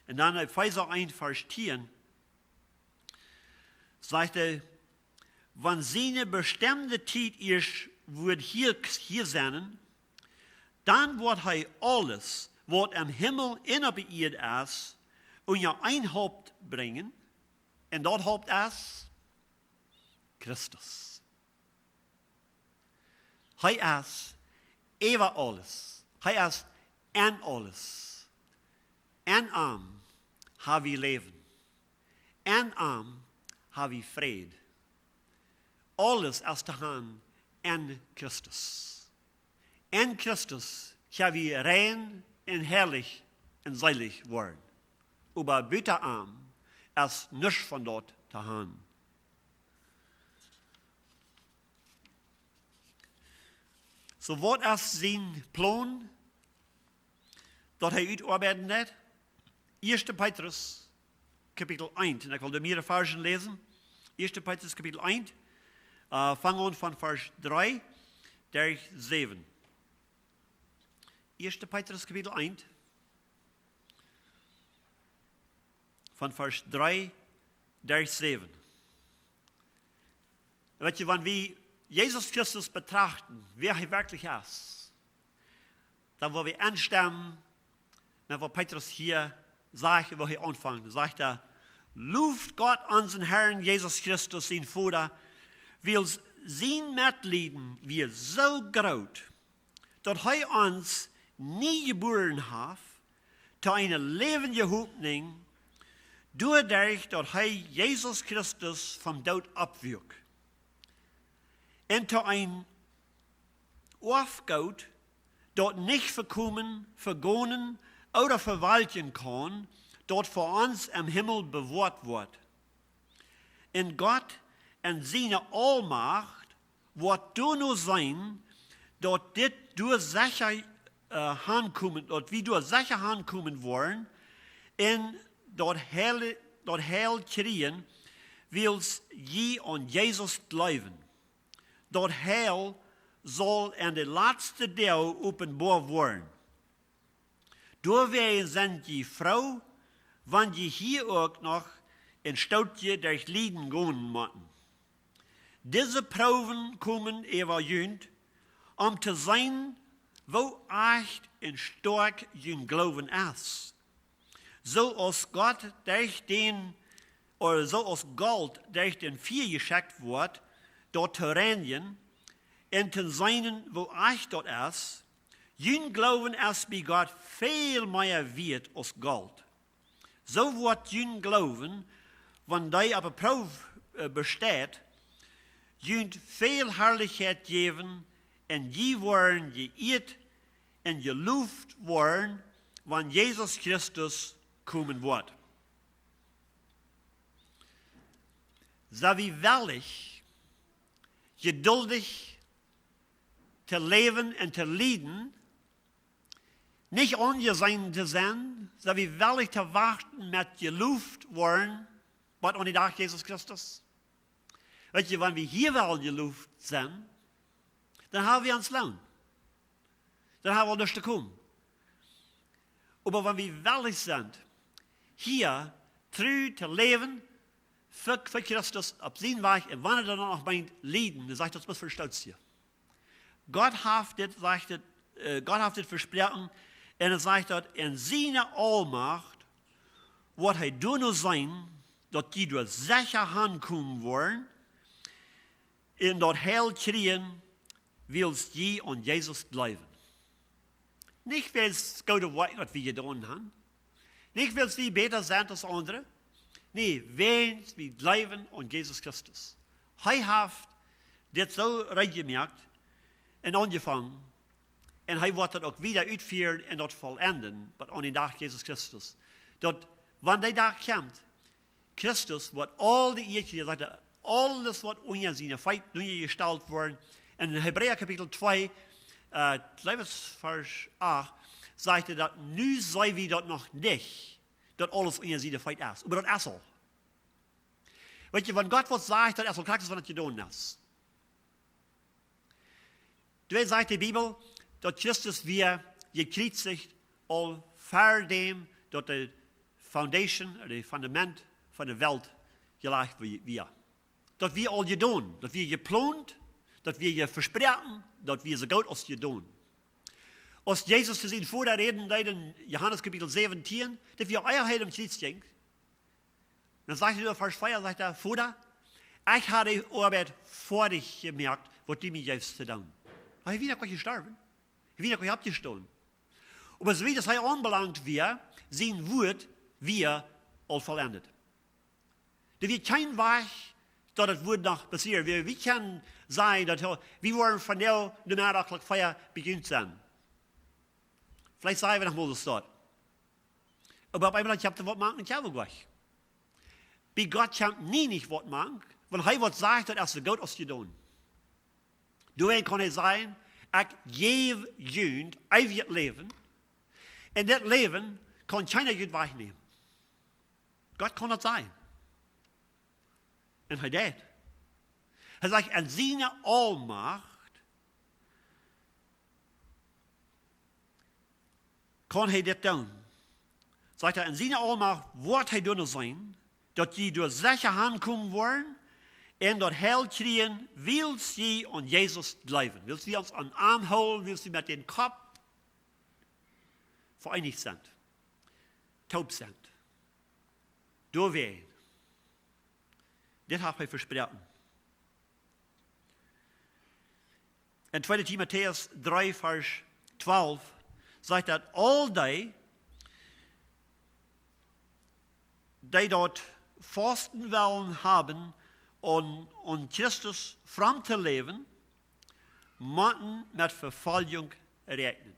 Un dan Efeesa eent, Varsch tieen, sajcht hee: "Wan siene bestemde Tiet ieescht woat hia, hia sennen, dan woat hee aules, waut em Himmel un opp de Ieed es, unja een Haupt brinjen, un daut Haupt es Christus." Hee es äwa aules. Hee es en aules. En am ha wie Läwen. En am ha wie Fräd. Aules es to han en Christus. En Christus kjenn wie rein un heilich un seelich woaren. Oba buta am es nuscht von daut to han. Soo, waut es sien Plon, daut hee utoabeiden deit? Ieeschte Petrus, Kapitel eent. Un ekj well de mierere Varschen läsen. Ieeschte Petrus, Kapitel eent. Äh, fang aun von Varsch dree derch säwen. Ieeschte Petrus, Kapitel eent. Von Varsch dree derch säwen. Weet jie, wan wie Jesus Christus betrachten, wäa hee werkjlich es, dan woa wie enstemmen met waut Petrus hia sajcht, wua hee aunfangt. Sajcht hee: "Loft Gott, onsen Herrn Jesus Christus, sien Voda, wiels sien Metlieden wia soo groot, daut hee ons nie jebuaren haft to eene läwendje Hopninj, doaderch daut hee Jesus Christus vom Doot oppwuak, un to een Oafgoot, daut nich vekomen, vegonen ooda vewalkjen kaun, daut fa ons em Himmel bewoat woat. Un Gott en siene Aulmacht Woat doano sennen, daut dit doa secha, äh, aunkomen, daut wie doa secha aunkomen woaren, un daut Heil, daut Heil kjrieen, wiels jie aun Jesus jleewen. Daut Heil saul en de latste Doag openboa woaren. Doawäajen sent jie froo, wan jie hia uk noch een Stootje derch Lieden gonen motten. Dise Proowen komen äwa junt, om to seenen, woo ajcht un stoakj jun Gloowen es. Soo aus Gott derch dän, ooda soo aus Golt derch daut Fia jeschekjt woat, daut to reinjen, un to seenen, woo ajcht daut es, jun Gloowen es bie Gott väl mea wieet aus Golt. Soo woat jun Gloowen, wan dee opp eene Proow, äh, besteit, junt väl Harlichkjeit jäwen, un jie woaren jeieet un jeloft woaren, wan Jesus Christus komen woat. Sent wie wellich, jeduldich to läwen un to lieden, nich aunjeseenen to sennen, sent wie wellich to wachten met jeloft woaren, bat aun dän Dach Jesus Christus? Weetst du, wan wie hia wellen jeloft sennen, dan hab wie ons Loon. Dan hab wie nuscht to komen. Oba wan wie wellich sent, hia tru to läwen, fa, fa Christus opp sienen Wajch, un wan et dan noch meent lieden, dan sajcht daut, daut mott fa Stootje. Gott haft dit, sajcht et, äh, Gott haft dit vesproaken, un et sajcht daut en siene Aulmacht woat hee doano seenen, daut jie doa secha aunkomen woaren, un daut Heil kjrieen, wiels jie aun Jesus jleewen. Nich wiels goode Woakjen, waut wie jedonen haben. Nich wiels wie bäta sent aus aundre. Nä, wiels wie jleewen aun Jesus Christus. Hee haft dit soo reed jemoakt un aunjefongen. Un hee woat daut uk wieda utfieren un daut vollenden, bat aun dän Dach Jesus Christus. Daut, wan dee Dach kjemt, Christus woat aul dee Ieed, sajcht et, aules waut unja siene Feet nunjestalt woaren. En Hebräa Kapitel twee, äh, jleew ekj Varsch acht, sajcht et daut, nu seenen wie daut noch nich, daut aules unja siene Feet es. Oba daut es aul. Weetst du, wan Gott waut sajcht, daut es aul krakjt, waut jedonen es. Doa sajcht de Bibel, daut Christus wia jekjriezicht aul ver däm daut de Foundation, ooda daut Fundament von de Welt jelajcht wia. Daut wia aul jedonen, daut wia jeplont, daut wia je vesproaken, daut wia soo goot aus jedonen. Aus Jesus to sienen Voda räden deed en Johanes Kapitel säwentieen, daut wia ea hee aum Kjriez jinkj, dan sajcht hee en Varsch vea, sajcht hee: "Voda, ekj hab de Oabeit foadich jemoakt, waut du mie jeefst to doonen." Hee wia noch nich jestorwen. Hee wia noch nich oppjestonen. Oba soo wiet aus hee aunbelangt wia, sien Wort wia aul vollendet. Doa wia kjeen Wajch, daut et wudd noch passieren. Wie, wie kjennen sajen, daut hee, wie woaren vondoag Nomeddach Klock vea bie junt sennen. Veleicht sent wie noch mol doa. Oba opp eemol kjemt waut mank, un kjemt waut wajch. Bie Gott kjemt nie nich waut mank, wan hee waut sajcht, daut es soo goot aus jedonen. Doawäajen kaun hee sajen: "Ekj jäw junt eewjet Läwen." Un dit Läwen kaun kjeena junt wajchnämen. Gott kaun daut sajen. Un hee deed. Hee sajcht, en siene Aulmacht kaun hee dit doonen. Sajcht hee, en siene Aulmacht woat hee doonen sennen, daut jie doa secha aunkomen woaren un daut Heil kjrieen, wiels jie aun Jesus jleewen. Wiels wie ons aun am hoolen, wiels wie met dän Kopp veeenicht sent. Toop sent. Doawäajen. Dit haft hee vesproaken. En tweede Timotäus dree, Varsch twalf, sajcht daut aul dee, dee daut Fausten wellen haben, om, om Christus fromm to läwen, motten met Vefoljunk räakjnen.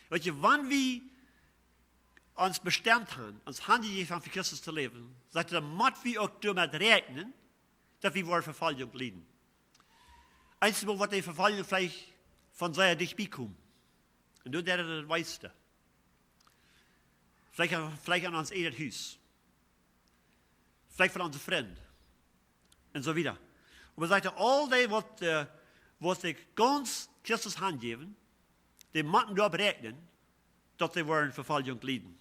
Weetst du, wan wie ons bestemt haben, ons hanjejäft haben fa Christus to läwen, sajcht hee, dan mott wie uk doamet räakjnen, daut wie woaren Vefoljunk lieden. Eensmol woat de Vefoljunk veleicht von sea dicht bie komen. Un doa deit et daut weetste. Veleicht, veleicht aun ons eejet Hus. Veleicht von onse Frind. Un soo wieda. Oba sajcht hee, aul dee waut, äh, waut sikj gaunz Christus hanjäwen, dee motten doaropp räakjnen, daut see woaren Vefoljunk lieden.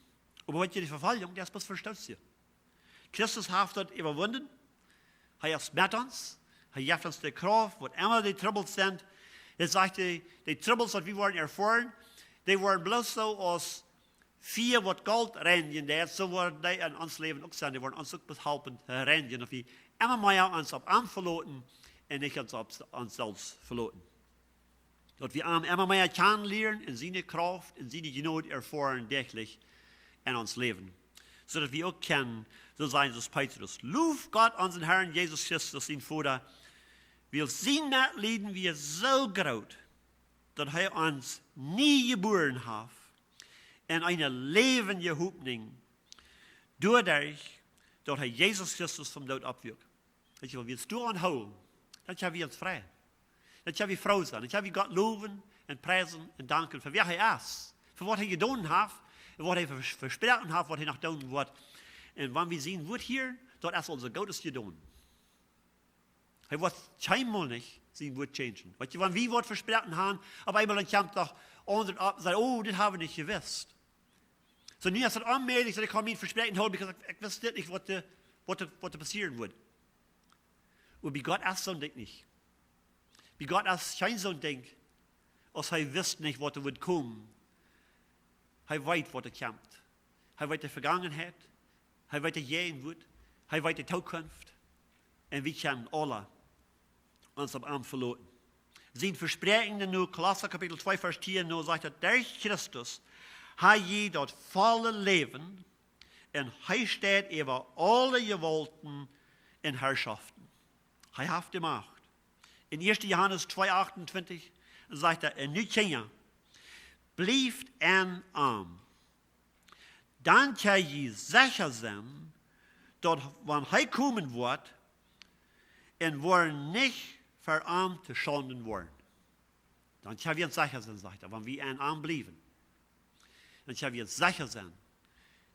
Oba weetst, de Vefoljunk, dee es bloos fa een Stootje. Christus haft daut äwawunden. Hee es met ons. Hee jeft ons de Krauft, waut emma de Trubbels sent. Hee sajcht, de, de Trubbels, waut wie woaren erfoaren, dee woaren bloos soo aus Fia waut Golt reinjen deit, soo woaren dee en ons Läwen uk sennen. Dee woaren ons uk halpen to reinjen, daut wie emma mea ons opp am veloten un nich ons opp ons selfst veloten. Daut wie am emma mea kjanen lieren un siene Krauft un siene Jnod erfoaren däachlich en ons Läwen. Soo daut wie uk kjennen soo sennen aus Petrus. Low Gott, onsen Herrn Jesus Christus, sien Voda, wiels sien Metlieden wia soo groot, daut hee ons nie jebuaren haft en eene läwendje Hopninj, doaderch daut hee Jesus Christus vom Doot oppwakjt. Weetst du, wan wie ons doaraun hoolen, dan kjenn wie ons freien. Dan kjenn wie froo sennen. Dan kjenn wie Gott lowen un priesen un danken fa wäa hee es, fa waut hee jedonen haft un waut hee ves-, vesproaken haft, waut hee noch doonen woat. Un wan wie sien Wuat hieren, daut es aul soo Goodet jedonen. Hee woat kjeenmol nich sien Wuat changen. Weetst du, wan wie waut vesproaken haben, opp eemol dan kjemt doch aundre opp un sajen: "Oh, dit hab wie nich jewist." Soo, nu es et onmäajlich, daut ekj kaun mien Vespräakjen hoolen, because ekj, ekj wist dit nich, waut de, waut de, waut doa passieren wudd. Oba bie Gott es soon Dinkj nich. Bie Gott es kjeen soon Dinkj, aus hee wist nich, waut doa wudd komen. Hee weet, waut doa kjemt. Hee weet de Vegangenheit. Hee weet de Jäajenwuat. Hee weet de Tookunft. Un wie kjennen aula ons opp am veloten. Sien Vespräakjen en Kolossa Kapitel twee Varsch tieen, nu sajcht et: "Derch Christus ha jie daut volle Läwen, un hee steit äwa aule Jewaulten un Harschoften." Hee haft de Macht. En ieeschte Johanes twee achtuntwintich sajcht et: "Un nu, Kjinja, bliewt en am. Dan kjenn jie secha sennen, daut wan hee komen woat, un woaren nich ver am to Schaunden woaren." Dan kjenn wie ons secha sennen, sajcht et, wan wie en am bliewen. Dan kjenn wie ons secha sennen,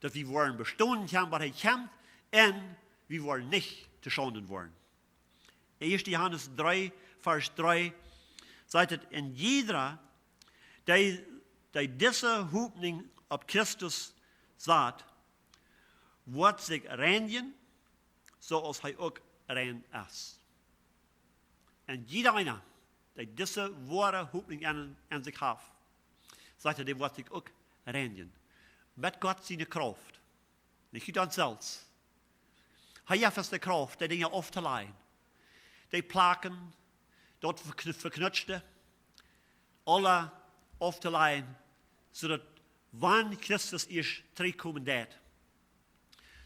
daut wie woaren bestonen kjennen, waut hee kjemt, un wie woaren nich to Schaunden woaren. Ieeschte Johanes dree, Varsch dree, sajcht et: "Un jieda, dee, dee dise Hopninj opp Christus sat, woat sikj reinjen, soo aus hee uk rein es." Un jieda eena, dee dise woare Hopninj en, en sikj haft, sajcht et, dee woat sikj uk reinjen. Met Gott siene Krauft. Nich ut ons selfst. Hee jeft ons de Krauft, de Dinja auftoläajen. De Plaken, daut vekn-, veknutschte, aula auftoläajen, soo daut wan Christus ieescht trigjkomen deit,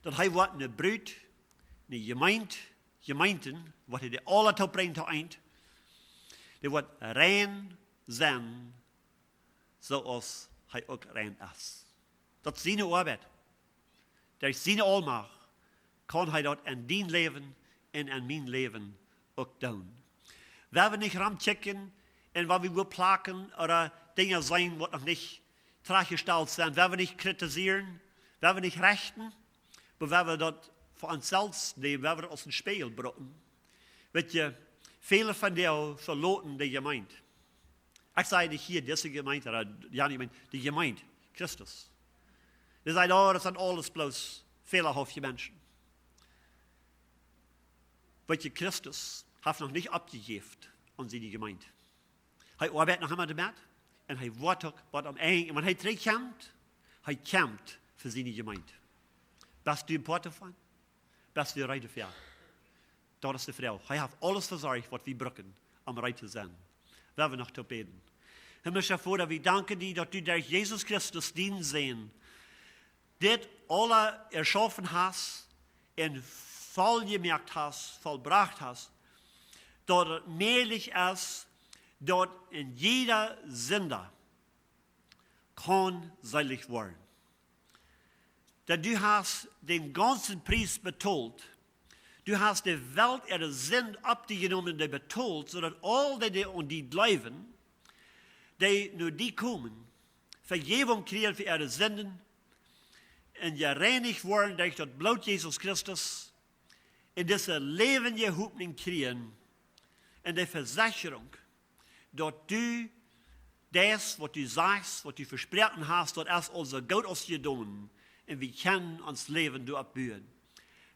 daut hee woat ne Brut, ne Jemeent, Jemeenten, waut hee dee aula toop brinjen to eent, dee woat rein sennen, soo aus hee uk rein es. Daut es siene Oabeit. Derch siene Aulmacht kaun hee daut en dien Läwen un en mien Läwen uk doonen. Wie woaren nich romkjikjen un woa wie woll Plaken ooda Dinja seenen, waut noch nich trigjjestalt sent. Wie woaren nich kritisieren, wie woaren nich rechten, oba wie woaren daut fa ons selfst nämen, wie woaren daut aus een Spieejel brucken. Weetst du, väle von dee veloten de Jemeent. Ekj saj nich hia dise Jemeent, ooda, jo, ekj meen, de Jemeent, Christus. Dee sajen: "Oh, daut sent aules bloos fälahafte Menschen." Weetst du, Christus haft noch nich oppjejäft aun siene Jemeent. Hee oabeit noch emma doamet un hee woat uk waut aum Enj. Un wan hee trigjkjemt, hee kjemt fa siene Jemeent. Best du een Poat doavon? Best du reed doafäa? Daut es de Froag. Hee haft aules vesorcht, waut wie brucken, om reed to sennen. Wie woaren noch toop bäden. Himmlischa Voda, wie danken die, daut du derch Jesus Christus, dienen Sän, dit aula erschaufen hast un volljemoakt hast, vollbrocht hast, daut et mäajlich es, daut een jieda Sinda kaun seelich woaren. Dan du hast dän gaunzen Pries betolt, Du hast de Welt äare Sind opp die jenomen un dee betolt, soo daut aul dee, dee aun die jleewen, dee no die komen, Vejäwunk kjrieen fa äare Sinden un jereinicht woaren derch daut Bloot Jesus Christus, un dise läwendje Hopninj kjrieen un de Vesechrunk, daut du deist, waut du sajchst, waut du vesproaken hast, daut es aul soo goot aus jedonen. Un wie kjennen ons Läwen doaropp buen.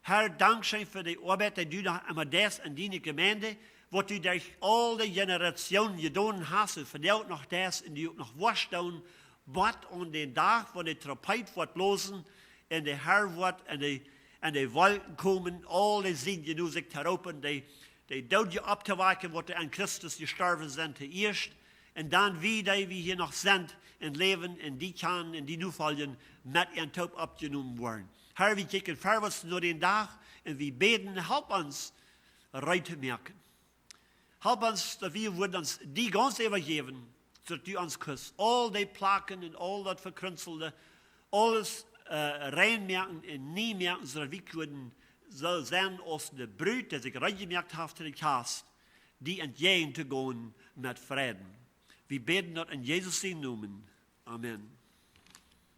Herr, dankscheen fa de Oabeit, dee du noch emma deist en diene Jemeent, waut du derch aul de Jenerationen jedonen hast un vondoag noch deist un du uk noch woascht doonen, bat aun dän Dach, wan de Trompet woat blosen un de Herr woat en de, en de Wolkjen komen, aul de Siedje nu sikj to roopen, de, de Doodje opptowakjen, waut en Christus jestorwen sent, toieescht. Un dan wie, dee wie hia noch sent un läwen un die kjanen un die nofoljen, met an toop oppjenomen woaren. Herr, wie kjikjen verwoats no dän Dach un wie bäden, help ons reed to moaken. Help ons, daut wie wudden ons die gaunz äwajäwen, soo daut du ons kust aul dee Plaken un aul daut Vekrunzelde, aules, äh, rein moaken un nie moaken, soo daut wie kunnen soo sennen aus de Brut, dee sikj reed jemoakt haft to de Kjast, die entjäajen to gonen met Freiden. Wie bäden daut en Jesus sienen Nomen. Amen.